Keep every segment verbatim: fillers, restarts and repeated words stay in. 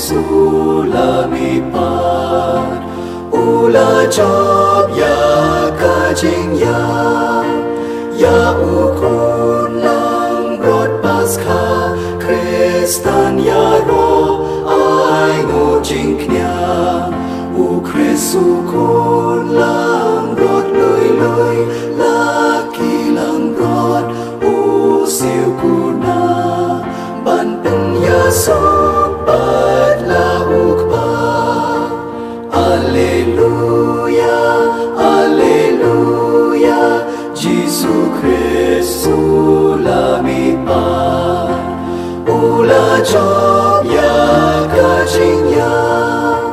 Sulam i pat u la jop ïa ka jingïap ïa u khun langbrot Paskha. Khristan ïaroh ai nguh jingkñia, u Khrist u khun langbrot lui lui, la ki langbrot u siew kuna ban pynïasoh pat la u Kpa. Alleluia, alleluia, Jisu Khrist sulam i pat u la jop ïa ka jingïap,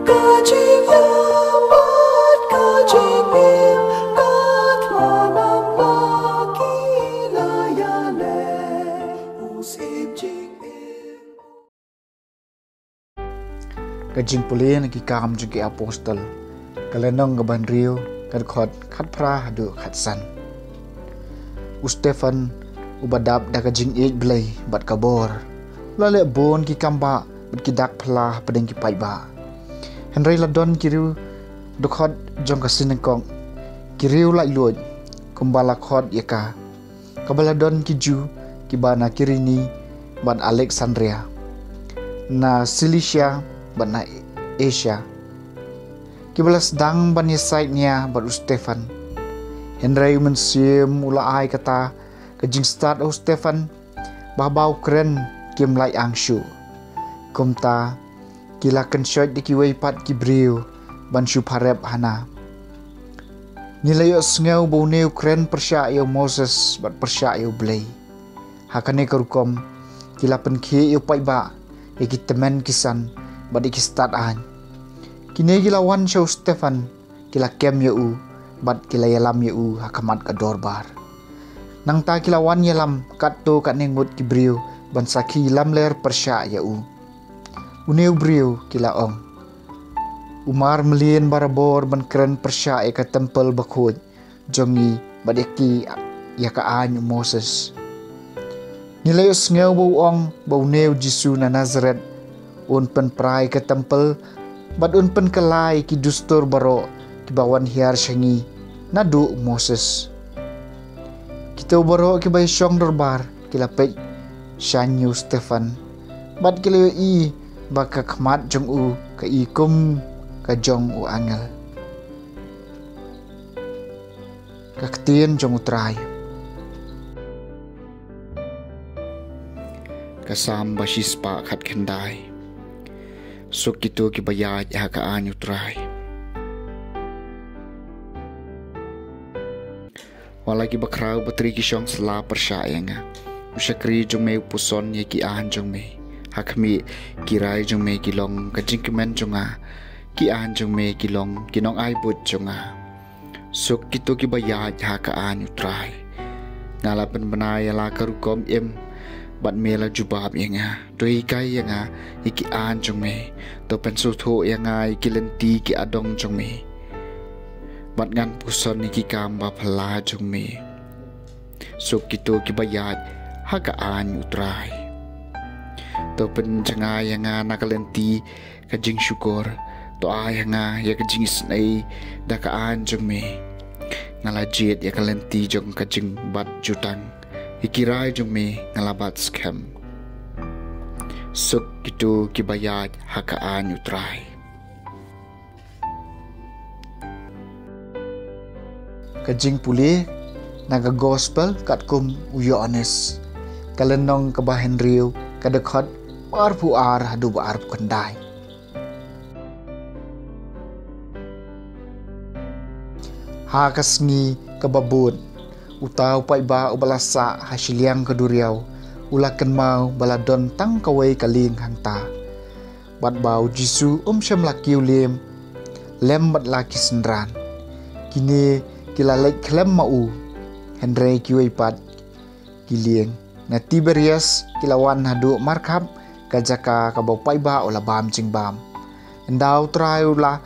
ka jingïap bad ka jingim, ka thma namar ba ki la ïaleh u Syiem jingim. Ka jingpule na Ki Kam jong ki Apostol, ka lynnong kaba hynriew, ka dkhot khatphra haduh khatsan. U Stephan, uba dap da ka jingïeit Blei bad ka bor, u la leh bun ki kambah bad ki dak phylla hapdeng ki paidbah. Hynrei la don ki riew dkhot jong ka synagog, ki riew laitluid, kumba la khot ïa ka, kaba la don ki Jiw kiba na Kirene bad Aleksandria, na Silisia bad na Asia, kiba la sdang ban ïasaid nia bad u Stephan. Hynrei u Mynsiem u la ai kata ka jingstad ha u Stephan, ba haba u kren kim lait ang shuh. Kumta ki la kynshoit da kiwei pat ki briew ban shu pharep ha na. Ngi la ïohsngew ba une u kren pyrshah ïa u Moses bad pyrshah ïa u Blei. Ha kane ka rukom ki la pynkhih ïa u paidbah ïa ki tymmen ki san bad ïa ki stad aiñ. Kine ki la wan sha u Stephan, ki la kem ïa u bad ki la ïalam ïa u ha khmat ka dorbar. Nangta ki la wan ïalam katto katne ngut ki briew ban sakhi lamler pyrshah ïa u. Une u briew, ki la ong, u mar mlien barabor ban kren pyrshah ïa ka templ bakhuid jong ngi bad ïa ki, ïa ka aiñ u Moses. Ngi la ïohsngew ba u ong ba une u Jisu na Nasaret un pynpra ïa ka templ bad un pynkylla ïa ki dustur baroh kiba wan hiar sha ngi naduh u Moses. Kito baroh kiba ïashong dorbar ki la peit shaiñ ïa u Stephan bad ki la ïohi ba ka khmat jong u ka i kum ka jong u angel. Ka ktien jong u Trai. Ka Salm ba shispah khatkhyndai. Suk kito kiba ïaid ha ka aiñ u Trai. Wat la ki bakhraw batri ki shong sla pyrshah ïa nga, u shakri jong me u puson ïa ki aiñ jong me. Ha khmih, ki rai jong me ki long ka jingkmen jong nga, ki aiñ jong me ki long ki nongai buit jong nga. Suk kito kiba ïaid ha ka aiñ u Trai. Nga la pynbna ïa la ka rukom im, bad me la jubab ïa nga. To hikai ïa nga ïa ki aiñ jong me. To pynsngewthuh ïa nga ïa ki lynti ki adong jong me, bad ngan puson ïa ki kam ba phylla jong me. Suk kito kiba ïaid ha ka aiñ u Trai. To pynjngai ïa nga na ka lynti ka jingshukor. To ai ha nga ïa ka jingisynei da ka aiñ jong me. Nga la jied ïa ka lynti jong ka jingbat jutang, ïa ki rai jong me nga la bat skhem. Suk kito kiba ïaid ha ka aiñ u Trai. Ka jingpule na ka Gospel katkum u Ïoannis, ka lynnong kaba hynriew, ka dkhot ba arphew ar haduh ba arphew khyndai. Ha ka sngi kaba bud, uta u paidbah uba la sah ha shiliang ka duriaw u la kynmaw ba la don tang kawei ka lieng hangta. Bad ba u Jisu um shym la kiew lem lem bad la ki synran. Kine ki la leit khlem ma u, hynrei kiwei pat ki lieng na Tiberias ki la wan haduh markhap, ka jaka kaba u paidbah u la bam jingbam. Ynda u Trai u la,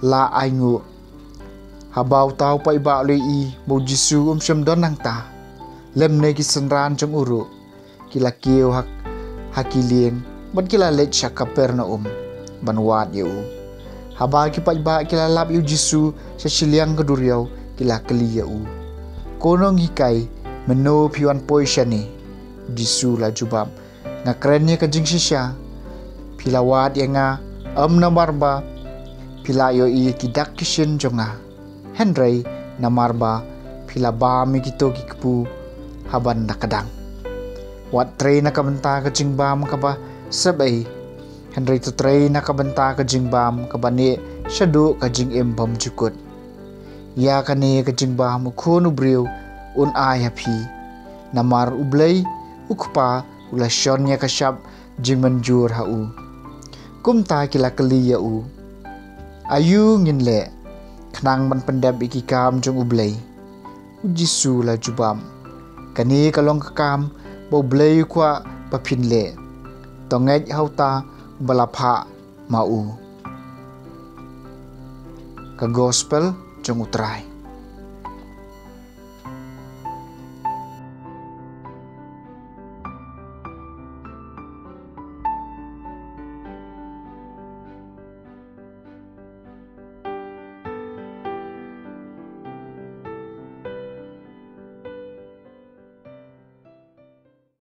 la ainguh, haba uta u paidbah u la ïohi ba u Jisu um shym don hangta, lymne ki synran jong u ruh, ki la kiew ha, ha ki lieng bad ki la leit sha Kapernaum ban wad ïa u. Haba ki paidbah ki la lap ïa u Jisu sha shiliang ka duriaw, ki la kylli ïa u, "Ko nonghikai, mynno phi wan poi shane?" U Jisu la jubab, "Nga kren ïa ka jingshisha. Phi la wad ïa nga, ym namar ba phi la ïohi ïa ki dak ki shin jong nga, hynrei namar ba phi la bam ïa kito ki kpu ha ban da kdang. Wat trei na ka bynta ka jingbam kaba sep ei, hynrei to trei na ka bynta ka jingbam kaba neh shaduh ka jingim bymjukut. Ïa kane ka jingbam u Khun u Briew un ai ha phi, namar U Blei U Kpa u la shon ïa ka shap jingmynjur ha u." Kumta ki la kylli ïa u, "Aïu ngin leh khnang ban pyndep ïa ki kam jong U Blei?" U Jisu la jubab, "Kane ka long ka kam ba U Blei u kwah ba phin leh. To ngeit ha uta uba la phah ma u." Ka Gospel jong U Trai.